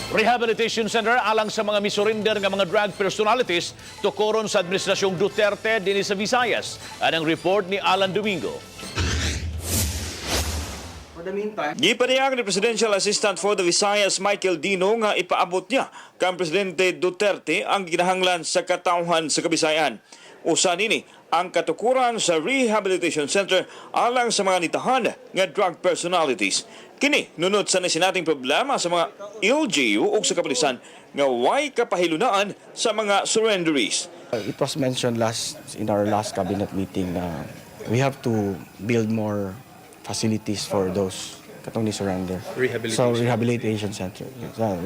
Rehabilitation Center alang sa mga misurrender nga mga drug personalities tukoron sa Administrasyong Duterte dinhi sa Visayas. Anang report ni Alan Domingo. For the meantime, Gipanayag ni Presidential Assistant for the Visayas Michael Dino nga ipaabot niya kang Presidente Duterte ang ginahanglan sa katawhan sa Kabisayan. Usa nini ang katukuran sa Rehabilitation Center alang sa mga nitahan nga drug personalities. Kini nunot sa nasinating problema sa mga LGU ug sa kapulisan nga way kapahilunaan sa mga surrenderies. It was mentioned last in our last cabinet meeting na we have to build more facilities for those katong ni surrender. Rehabilitation. So rehabilitation center. Yeah,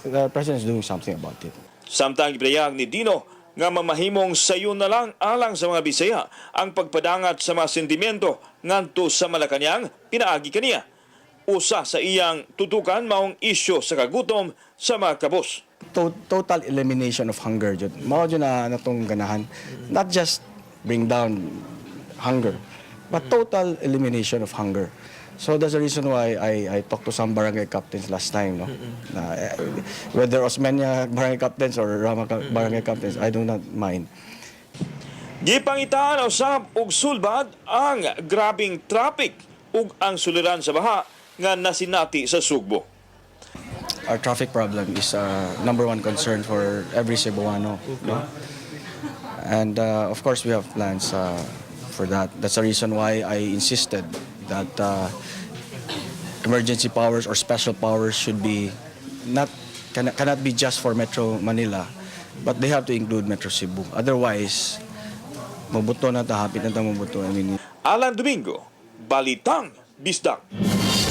the president is doing something about it. Samtang gipanayag ni Dino nga mamahimong sayon na lang alang sa mga Bisaya ang pagpadangat sa mga sentimiento ngadto sa Malacañang pinaagi kaniya. Usa sa iyang tutukan maong isyu sa kagutom sa mga kabus. Total elimination of hunger jud. Mao jud na natong ganahan. Not just bring down hunger, but total elimination of hunger. So that's the reason why I talked to some barangay captains last time, no? Na, whether Osmeña barangay captains or Rama barangay captains, I do not mind. Gipangitaan usab og sulbad ang grabing traffic ug ang suliran sa baha nga nasinati sa Sugbo. Our traffic problem is number one concern for every Cebuano, no? And of course, we have plans for that. That's the reason why I insisted that emergency powers or special powers should be not cannot be just for Metro Manila, but they have to include Metro Cebu. Otherwise, mabuto na ta, hapit na ta mabuto. I mean, Alan Domingo, Balitang Bisdak.